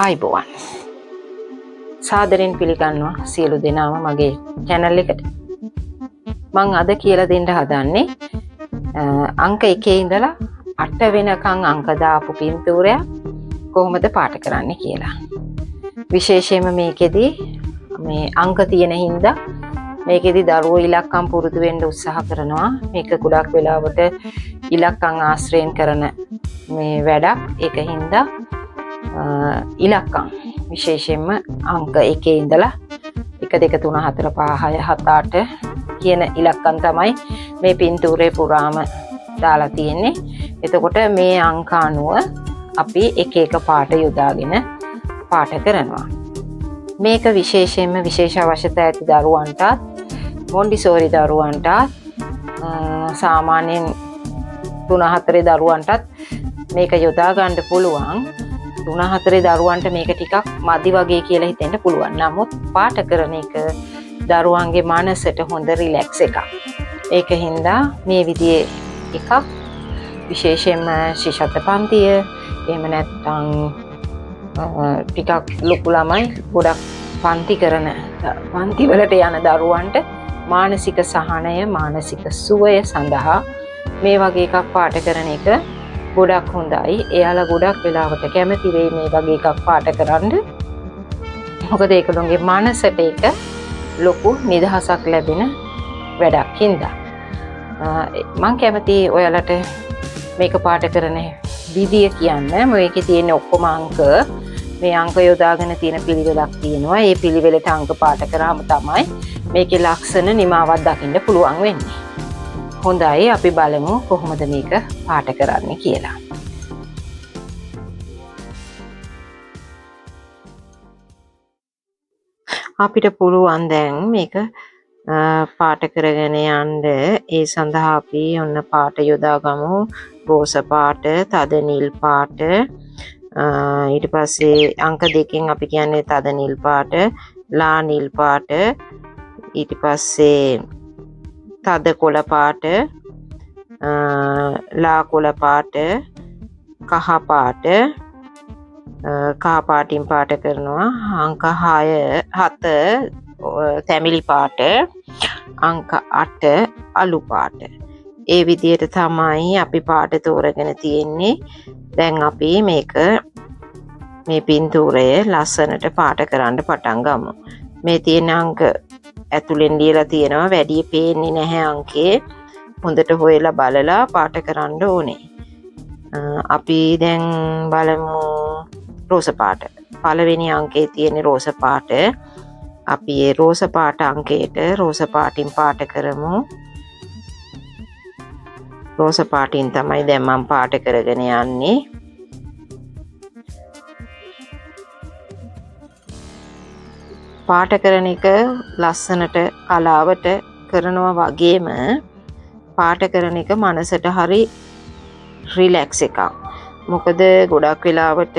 ආයිබෝවන්. සාදරයෙන් පිළිගන්නවා සියලු දෙනාම මගේ චැනල් එකට. මං අද කියලා දෙන්න හදන්නේ අංක 1 ඉඳලා 8 වෙනකන් අංක දාපු පින්තූරයක් කොහොමද පාට කරන්නේ කියලා. විශේෂයෙන්ම මේකෙදි මේ අංක තියෙන හින්දා මේකෙදි දරුවෝ ඉලක්කම් පුරුදු වෙන්න උත්සාහ කරනවා. මේක ගොඩක් වෙලාවට ඉලක්කම් ආශ්‍රයෙන් කරන මේ වැඩක්. ඒක හින්දා ඉලක්කම් විශේෂයෙන්ම අංක 1 ඉඳලා 1 2 3 4 5 6 7 8 කියන ඉලක්කම් තමයි මේ පින්තූරේ පුරාම දාලා තියෙන්නේ. එතකොට මේ අංක අනුව අපි එක එක පාට යොදාගෙන පාට කරනවා. මේක විශේෂයෙන්ම විශේෂ අවශ්‍යතා ඇති දරුවන්ටත්, මොන්ටිසෝරි දරුවන්ටත්, සාමාන්‍යයෙන් 3 4 දරුවන්ටත් මේක යොදා ගන්න පුළුවන්. 3 4 දරුවන්ට මේක ටිකක් මදි වගේ කියලා හිතෙන්න පුළුවන්. නමුත් පාට කරන එක දරුවන්ගේ මනසට හොඳ රිලැක්ස් එකක්. ඒක හින්දා මේ විදිහේ එකක් විශේෂයෙන්ම ශිෂ්‍යත්ව පන්තිය, එහෙම නැත්නම් ටිකක් ලොකු ළමයි ගොඩක් පන්ති කරන පන්ති වලට යන දරුවන්ට මානසික සහනය, මානසික සුවය සඳහා මේ වගේ එකක් පාට කරන එක ගොඩක් හොඳයි. එයාලා ගොඩක් වෙලාවට කැමති වෙයි මේ වගේ එකක් පාට කරන්න. මොකද ඒගොල්ලෝගේ මනසට ඒක ලොකු නිදහසක් ලැබෙන වැඩක් හින්දා. මං කැමති ඔයාලට මේක පාට කරන විදිය කියන්න. මේකේ තියෙන ඔක්කොම අංක, මේ අංක යොදාගෙන තියෙන පිළිවෙලක් තියෙනවා. ඒ පිළිවෙලට අංක පාට කරාම තමයි මේකේ ලක්ෂණ නිමාවක් දකින්න පුළුවන් වෙන්නේ. හොඳයි, අපි බලමු කොහොමද මේක පාට කරන්නේ කියලා. අපිට පුළුවන් දැන් මේක පාට කරගෙන යන්න. ඒ සඳහා අපි ඔන්න පාට යොදා ගමු. රෝස පාට, තද නිල් පාට, ඊට පස්සේ අංක දෙකෙන් අපි කියන්නේ තද නිල් පාට, ලා නිල් පාට, ඊට පස්සේ තද කොළ පාට, ලා කොළ පාට, කහ පාට, කහ පාටින් පාට කරනවා. අංක 6 7 තැමිලි පාට, අංක 8 අලු පාට. ඒ විදියට තමයි අපි පාට තෝරගෙන තියෙන්නේ. දැන් අපි මේ පින්තූරය ලස්සනට පාට කරන්න පටන් ගමු. මේ තියෙන අංක ඇතුලෙන් ලියලා තියෙනවා, වැඩි පේන්නේ නැහැ අංකේ. හොඳට හොයලා බලලා පාට කරන්න ඕනේ. අපි දැන් බලමු රෝස පාට. පළවෙනි අංකේ තියෙන රෝස පාට. අපි ඒ රෝස පාට අංකයට රෝස පාටින් පාට කරමු. රෝස පාටින් තමයි දැන් මම පාට කරගෙන යන්නේ. පාට කරන එක ලස්සනට කලාවට කරනවා වගේම පාට කරන එක මනසට හරි රිලැක්ස් එකක්. මොකද ගොඩක් වෙලාවට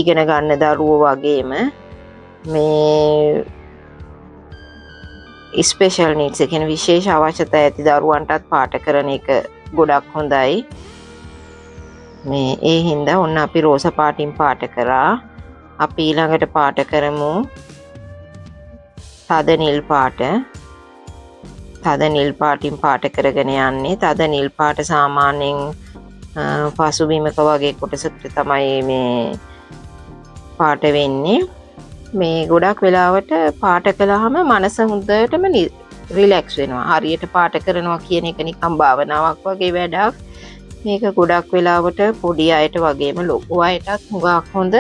ඉගෙන ගන්න දරුවෝ වගේම මේ ස්පෙෂල් නීඩ්ස්, ඒ කියන්නේ විශේෂ අවශ්‍යතා ඇති දරුවන්ටත් පාට කරන එක ගොඩක් හොඳයි. මේ ඒ හින්දා ඔන්න අපි රෝස පාටින් පාට කරා. අපි ඊළඟට පාට කරමු තද නිල් පාට. තද නිල් පාටින් පාට කරගෙන යන්නේ. තද නිල් පාට සාමාන්‍යයෙන් පසුබිමක වගේ කොටසකට තමයි මේ පාට වෙන්නේ. මේ ගොඩක් වෙලාවට පාට කළාම මනස හොඳටම රිලැක්ස් වෙනවා. හරියට පාට කරනවා කියන එක නිකන් භාවනාවක් වගේ වැඩක්. මේක ගොඩක් වෙලාවට පොඩි අයට වගේම ලොකු අයටත් හුඟක් හොඳ,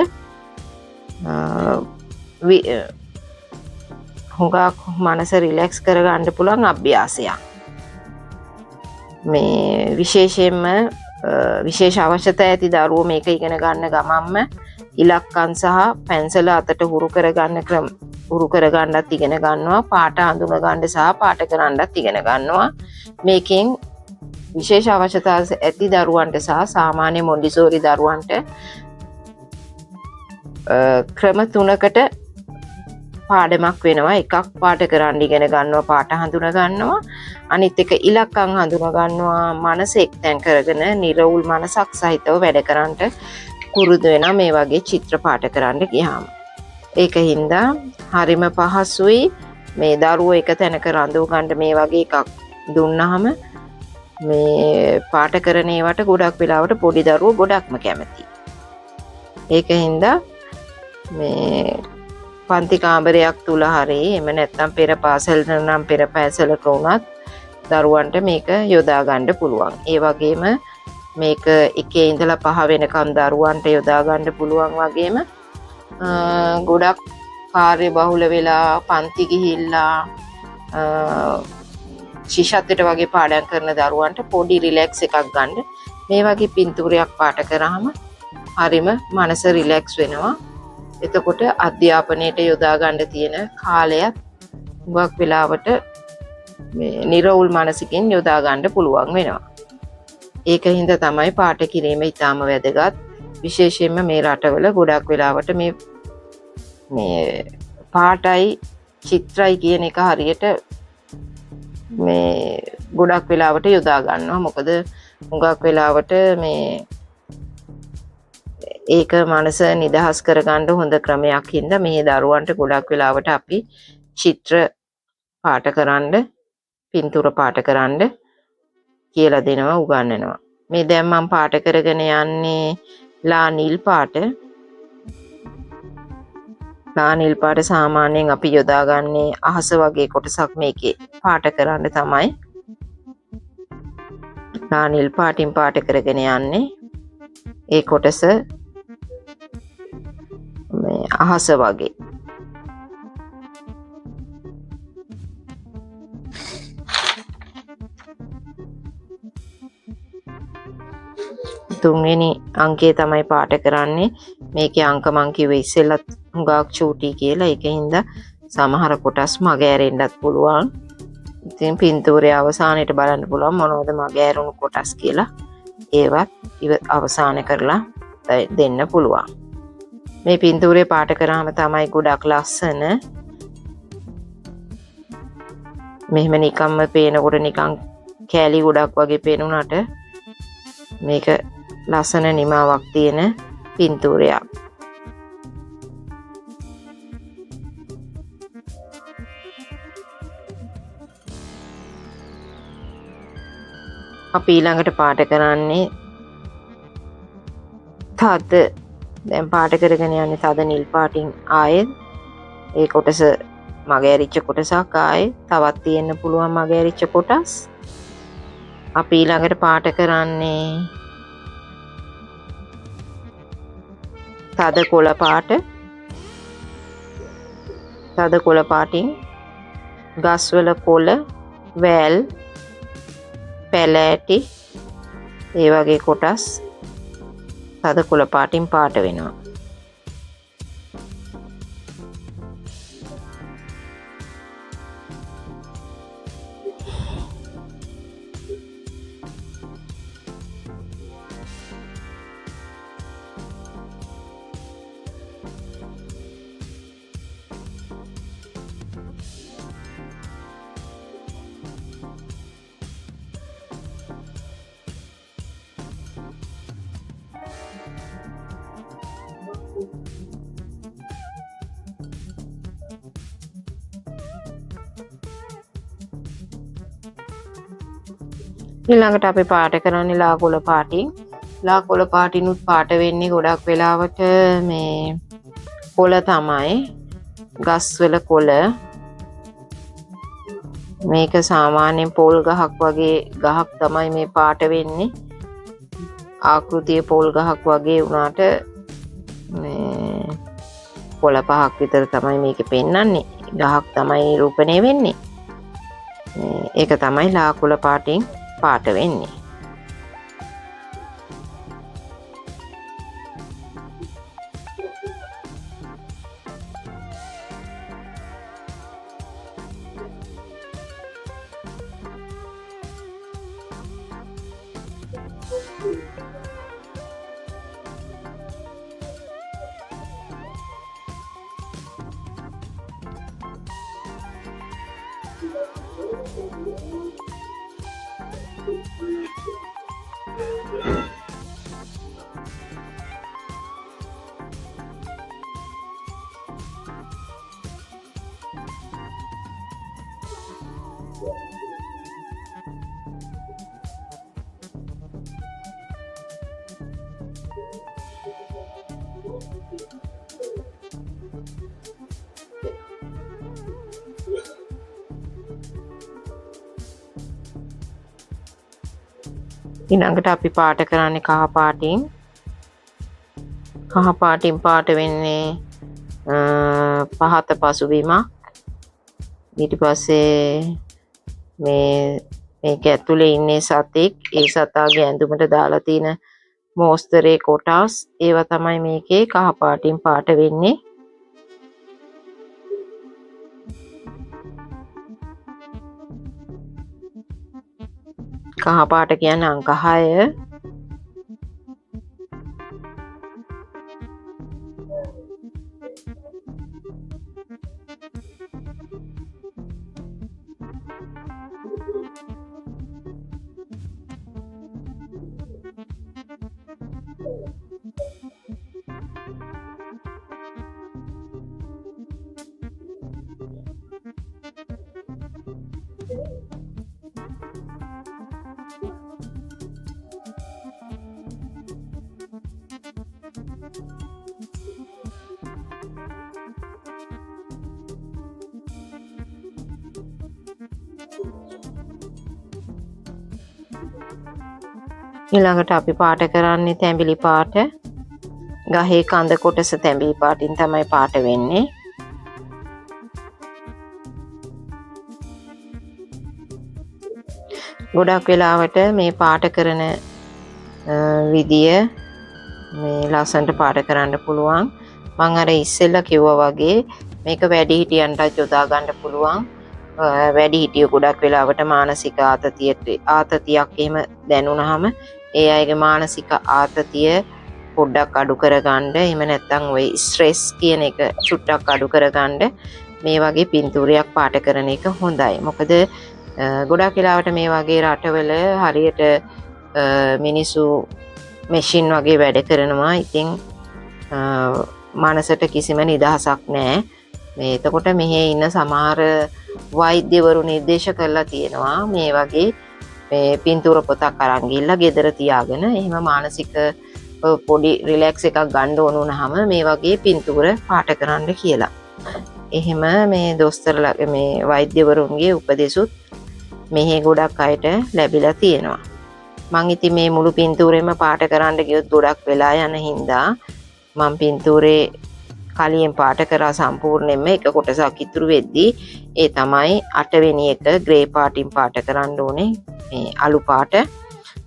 හුඟක් මනස රිලැක්ස් කරගන්න පුළුවන් අභ්‍යාසයක්. මේ විශේෂයෙන්ම විශේෂ අවශ්‍යතා ඇති දරුවෝ මේක ඉගෙන ගන්න ගමන්ම ඉලක්කම් සහ පැන්සල අතට හුරු කරගන්න ක්‍රම හුරු කරගන්නත් ඉගෙන ගන්නවා. පාට අඳුන ගන්න සහ පාට කරන්නත් ඉගෙන ගන්නවා. මේකෙන් විශේෂ අවශ්‍යතා ඇති දරුවන්ට සහ සාමාන්‍ය මොන්ටිසෝරි දරුවන්ට ක්‍රම තුනකට පාඩමක් වෙනවා. එකක් පාට කරන්න ඉගෙන ගන්නවා, පාට හඳුන ගන්නවා. අනිත් එක ඉලක්කම් හඳුන ගන්නවා. මනස එක්තැන් කරගෙන නිරවුල් මනසක් සහිතව වැඩ කරන්නට පුරුදු වෙනවා මේ වගේ චිත්‍ර පාට කරන්න ගියාම. ඒක හින්දා හරිම පහසුයි මේ දරුවෝ එක තැනක රඳව ගන්න මේ වගේ එකක් දුන්නාම මේ පාට කරන ඒවට ගොඩක් වෙලාවට පොඩි දරුවෝ ගොඩක්ම කැමතියි. ඒක හින්දා මේ පන්ති කාමරයක් තුල හරි එහෙම නැත්නම් පෙර පාසල් නම් පෙර පාසලක වුණත් දරුවන්ට මේක යොදා ගන්න පුළුවන්. ඒ වගේම මේක එකේ ඉඳලා පහ වෙනකම් දරුවන්ට යොදා ගන්න පුළුවන් වගේම ගොඩක් කාර්ය බහුල වෙලා පන්ති ගිහිල්ලා ශිෂ්‍යත්වයට වගේ පාඩම් කරන දරුවන්ට පොඩි රිලැක්ස් එකක් ගන්න මේ වගේ පින්තූරයක් පාට කරාම හරිම මනස රිලැක්ස් වෙනවා. එතකොට අධ්‍යාපනයට යොදා ගන්න තියෙන කාලයත් හුඟක් වෙලාවට මේ නිරවුල් මනසකින් යොදා ගන්න පුළුවන් වෙනවා. ඒක හින්දා තමයි පාට කිරීම ඉතාම වැදගත්. විශේෂයෙන්ම මේ රටවල ගොඩක් වෙලාවට මේ මේ පාටයි චිත්‍රයි කියන එක හරියට මේ ගොඩක් වෙලාවට යොදා ගන්නවා. මොකද හුඟක් වෙලාවට මේ ඒක මනස නිදහස් කරගන්න හොඳ ක්‍රමයක් හින්දා මේ දරුවන්ට ගොඩක් වෙලාවට අපි චිත්‍ර පාට කරන්න, පින්තූර පාට කරන්න කියලා දෙනවා, උගන්වනවා. මේ දැන් මම පාට කරගෙන යන්නේ ලා නිල් පාට. ලා නිල් පාට සාමාන්‍යයෙන් අපි යොදාගන්නේ අහස වගේ කොටසක් මේකේ පාට කරන්න තමයි. ලා නිල් පාටින් පාට කරගෙන යන්නේ ඒ කොටස මේ අහස වගේ. තුන්වෙනි අංකය තමයි පාට කරන්නේ. මේකේ අංක මං කිව්වේ ඉස්සෙල්ලත් හුඟක් චූටි කියලා. ඒක හින්දා සමහර කොටස් මග ඇරෙන්නත් පුළුවන්. ඉතින් පින්තූරය අවසානයේට බලන්න පුළුවන් මොනවද මග ඇරුණු කොටස් කියලා. ඒවත් අවසාන කරලා දෙන්න පුළුවන්. මේ පින්තූරය පාට කරාම තමයි ගොඩක් ලස්සන. මෙහෙම නිකම්ම පේනකොට නිකන් කෑලි ගොඩක් වගේ පේනුනට මේක ලස්සන නිමාවක් තියෙන පින්තූරයක්. අපි ඊළඟට පාට කරන්නේ තද. දැන් පාට කරගෙන යන්නේ තද නිල් පාටින් ආයෙත් ඒ කොටස මග ඇරිච්ච කොටසක් ආයෙත් තවත් තියෙන්න පුළුවන් මග ඇරිච්ච කොටස්. අපි ඊළඟට පාට කරන්නේ තද කොළ පාට. තද කොළ පාටින් ගස්වල කොළ, වැල්, පැලෑටි ඒ වගේ කොටස් තද කොළ පාටින් පාට වෙනවා. ඊළඟට අපි පාට කරන්නේ ලා කොළ පාටින්. ලා කොළ පාටිනුත් පාට වෙන්නේ ගොඩක් වෙලාවට මේ කොළ තමයි, ගස්වල කොළ. මේක සාමාන්‍යයෙන් පොල් ගහක් වගේ ගහක් තමයි මේ පාට වෙන්නේ. ආකෘතිය පොල් ගහක් වගේ වුණාට මේ කොළ පහක් විතර තමයි මේකේ පෙන්වන්නේ. ගහක් තමයි රූපණය වෙන්නේ. මේ ඒක තමයි ලා කොළ පාටින් පාට වෙන්නේ. ඊළඟට අපි පාට කරන්නේ කහ පාටින්. කහ පාටින් පාට වෙන්නේ පහත පසුබිමක්. ඊට පස්සේ මේක ඇතුලේ ඉන්නේ සතෙක්. ඒ සතාගේ ඇඳුමට දාලා තියෙන මෝස්තරේ කොටස් ඒවා තමයි මේකේ කහ පාටින් පාට වෙන්නේ. කහ පාට කියන්නේ අංක 6. ඊළඟට අපි පාට කරන්නේ තැඹිලි පාට. ගහේ කඳ කොටස තැඹිලි පාටින් තමයි පාට වෙන්නේ. ගොඩක් වෙලාවට මේ පාට කරන විදිය මේ ලස්සනට පාට කරන්න පුළුවන්. මං අර ඉස්සෙල්ලා කිව්වා වගේ මේක වැඩිහිටියන්ටත් යොදා ගන්න පුළුවන්. වැඩිහිටියෝ ගොඩක් වෙලාවට මානසික ආතතියක් එහෙම දැනුණාම ඒ අයගේ මානසික ආතතිය පොඩ්ඩක් අඩු කරගන්න, එහෙම නැත්නම් ওই ස්ට්‍රෙස් කියන එක චුට්ටක් අඩු කරගන්න මේ වගේ පින්තූරයක් පාට කරන එක හොඳයි. මොකද ගොඩක් වෙලාවට මේ වගේ රටවල හරියට මිනිස්සු මැෂින් වගේ වැඩ කරනවා. ඉතින් මනසට කිසිම නිදහසක් නෑ. මේ එතකොට මෙහි ඉන්න සමහර වෛද්‍යවරු නිර්දේශ කරලා තියෙනවා මේ වගේ මේ පින්තූර පොතක් අරන් ගිහිල්ලා ගෙදර තියාගෙන එහෙම මානසික පොඩි රිලැක්ස් එකක් ගන්න ඕන වුණාම මේ වගේ පින්තූර පාට කරන්න කියලා. එහෙම මේ දොස්තරලා මේ වෛද්‍යවරුන්ගේ උපදෙසුත් මෙහි ගොඩක් අයට ලැබිලා තියෙනවා. මං ඉතින් මේ මුළු පින්තූරෙම පාට කරන්න ගියොත් ගොඩක් වෙලා යන හින්දා මං පින්තූරේ කලියෙන් පාට කරා සම්පූර්ණයෙන්ම එක කොටසක් ඉතුරු වෙද්දී ඒ තමයි අටවෙනි එක ග්‍රේ පාටින් පාට කරන්න ඕනේ මේ අලු පාට.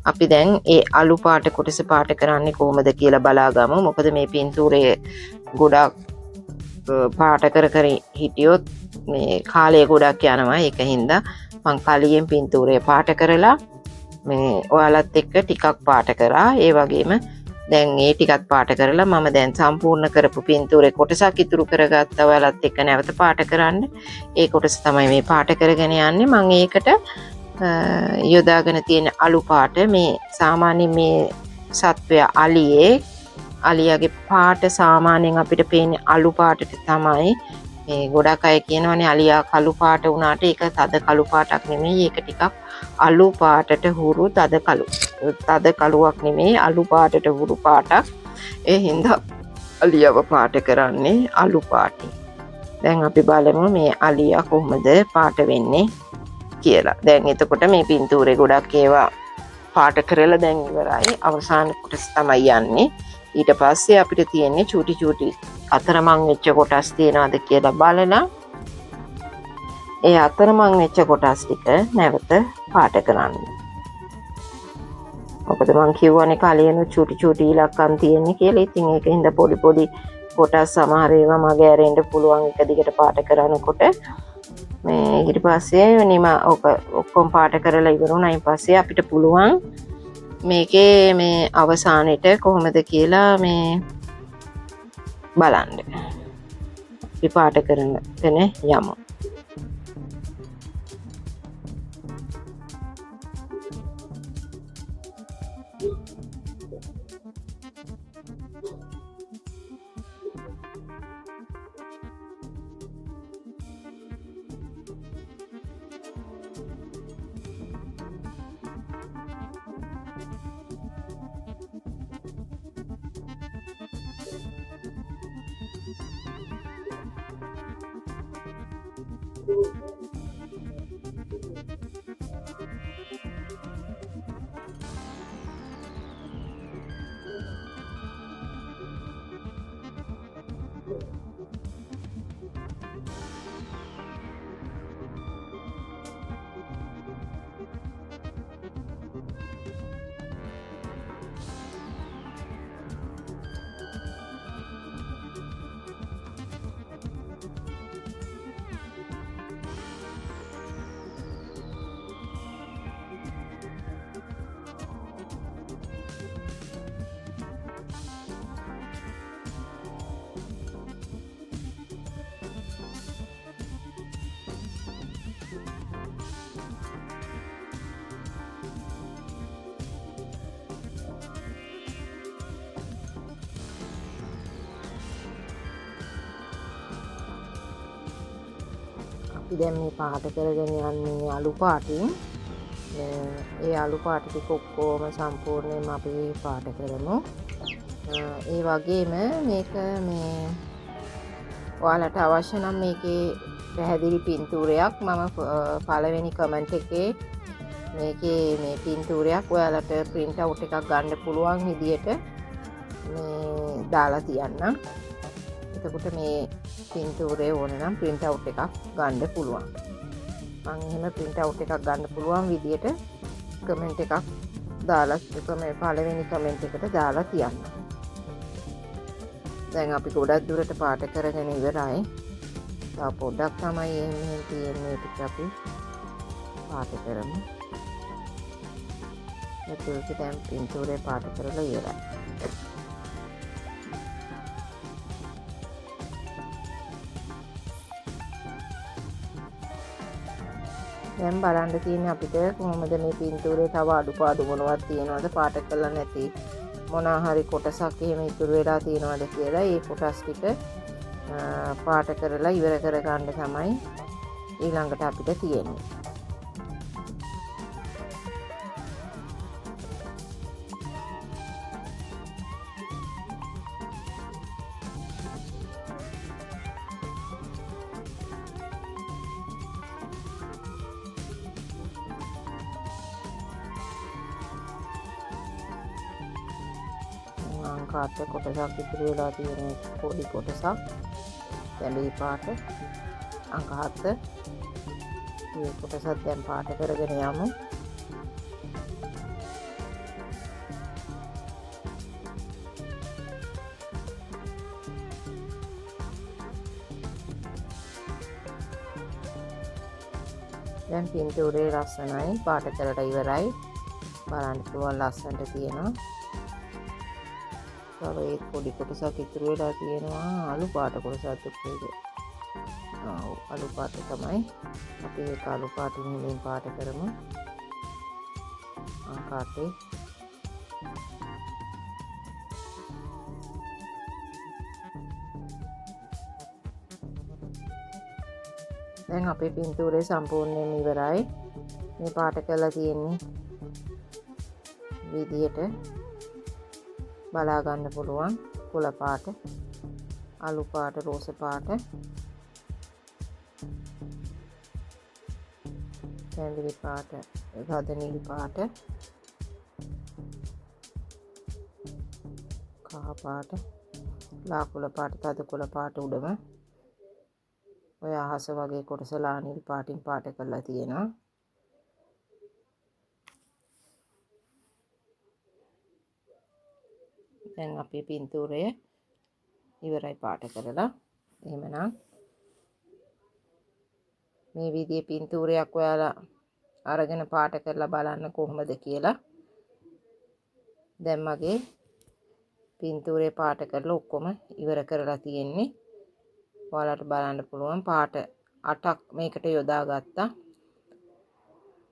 අපි දැන් ඒ අලු පාට කොටස පාට කරන්නේ කොහොමද කියලා බලාගමු. මොකද මේ පින්තූරය ගොඩක් පාට කර කර හිටියොත් මේ කාලය ගොඩක් යනවා. ඒක හින්දා මං කලියෙන් පින්තූරය පාට කරලා මේ ඔයාලත් එක්ක ටිකක් පාට කරා. ඒ වගේම දැන් ඒ ටිකත් පාට කරලා මම දැන් සම්පූර්ණ කරපු පින්තූරේ කොටසක් ඉතුරු කරගත්තා ඔයාලත් එක්ක නැවත පාට කරන්න. ඒ කොටස තමයි මේ පාට කරගෙන යන්නේ. මං ඒකට යොදාගෙන තියෙන අලු පාට මේ සාමාන්‍යයෙන් මේ සත්වයා අලියේ අලියාගේ පාට සාමාන්‍යයෙන් අපිට පේන්නේ අලු පාටට තමයි. මේ ගොඩක් අය කියනවනේ අලියා කළු පාට වුණාට ඒක තද කළු පාටක් නෙමෙයි, ඒක ටිකක් අලු පාටට හුරු තද කළු, තද කළුවක් නෙමෙයි, අලු පාටට හුරු පාටක්. ඒ හින්දා අලියව පාට කරන්නේ අලු පාටින්. දැන් අපි බලමු මේ අලියා කොහොමද පාට වෙන්නේ කියලා. දැන් එතකොට මේ පින්තූරේ ගොඩක් ඒවා පාට කරලා දැන් ඉවරයි. අවසාන කොටස තමයි යන්නේ. ඊට පස්සේ අපිට තියෙන්නේ චූටි චූටි අතරමං වෙච්ච කොටස් තියෙනවද කියලා බලලා ඒ අතරමං වෙච්ච කොටස් ටික නැවත පාට කරන්න. මොකද මං කියවනේ කලින් චූටි චූටි ඉලක්කම් තියෙන්නේ කියලා. ඉතින් ඒක හින්දා පොඩි පොඩි කොටස් සමහර ඒවා මගේ ඇරෙන්න පුළුවන් එක දිගට පාට කරනකොට. මේ ඊට පස්සේ නිම ඔක ඔක්කොම පාට කරලා ඉවර වුණායින් පස්සේ අපිට පුළුවන් මේකේ මේ අවසානෙට කොහොමද කියලා මේ බලන්න. අපි පාට කරන තැන යමු. අපි දැන් මේ පාට කරගෙන යන්නේ අලු පාටින්. ඒ අලු පාට ටික ඔක්කොම සම්පූර්ණයෙන්ම අපි පාට කරමු. ඒ වගේම මේක මේ ඔයාලට අවශ්‍ය නම් මේකේ පැහැදිලි පින්තූරයක් මම පළවෙනි කමෙන්ට් එකේ මේකේ මේ පින්තූරයක් ඔයාලට ප්‍රින්ට් අවුට් එකක් ගන්න පුළුවන් විදියට මේ දාලා තියන්නම්. එතකොට මේ පින්තූරය ඕන නම් ප්‍රින්ට් අවුට් එකක් ගන්න පුළුවන්. මං එහෙම ප්‍රින්ට් අවුට් එකක් ගන්න පුළුවන් විදියට කමෙන්ට් එකක් දාලා පළවෙනි කමෙන්ට් එකට දාලා තියන්න. දැන් අපි ගොඩක් දුරට පාට කරගෙන ඉවරයි. තව පොඩ්ඩක් තමයි එහෙම මෙහෙම තියෙන්නේ, ටික අපි පාට කරමු. එතකොට දැන් පින්තූරේ පාට කරලා ඉවරයි. දැන් බලන්න තියෙන්නේ අපිට කොහොමද මේ පින්තූරේ තව අඩුපාඩු මොනවද තියෙනවද, පාට කරලා නැති මොනවා හරි කොටසක් එහෙම ඉතුරු වෙලා තියෙනවද කියලා. ඒ කොටස් ටික පාට කරලා ඉවර කරගන්න තමයි ඊළඟට අපිට තියෙන්නේ. අංක 8 කොටසක් ඉතුරු වෙලා තියෙන පොඩි කොටසක් දැලී පාට අංක 7 මේ කොටසත් දැන් පාට කරගෙන යමු. දැන් පින්තූරේ ලස්සනයි, පාට කරලා ඉවරයි. බලන්න පුළුවන් ලස්සනට තියෙනවා. තව ඒ පොඩි කොටසක් ඉතුරු වෙලා තියෙනවා, අලු පාට කොටසක් කොහෙද? ඔව්, අලු පාට තමයි. අපි ඒක අලු පාටින් හිමින් පාට කරමු. අංක 8. දැන් අපේ පින්තූරේ සම්පූර්ණයෙන්ම ඉවරයි. මේ පාට කරලා තියෙන්නේ විදියට බලා ගන්න පුළුවන්. කොළ පාට, අලු පාට, රෝස පාට, පැඳිලි පාට, රද නිල් පාට, කහ පාට, ලා කොළ පාට, තද කොළ පාට උඩම ඔය අහස වගේ කොටස ලා නිල් පාටින් පාට කරලා තියෙනවා. දැන් අපේ පින්තූරය ඉවරයි පාට කරලා. එහෙමනම් මේ විදිහේ පින්තූරයක් ඔයාලා අරගෙන පාට කරලා බලන්න කොහොමද කියලා. දැන් මගේ පින්තූරේ පාට කරලා ඔක්කොම ඉවර කරලා තියෙන්නේ. ඔයාලට බලන්න පුළුවන් පාට 8ක් මේකට යොදාගත්තා.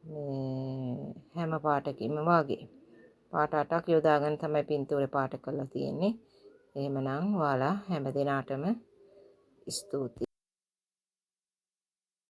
මේ හැම පාටකින්ම වගේ පාට 8ක් යොදාගෙන තමයි පින්තූරේ පාට කරලා තියෙන්නේ. එහෙමනම් ඔයාලා හැම දිනාටම ස්තුතියි.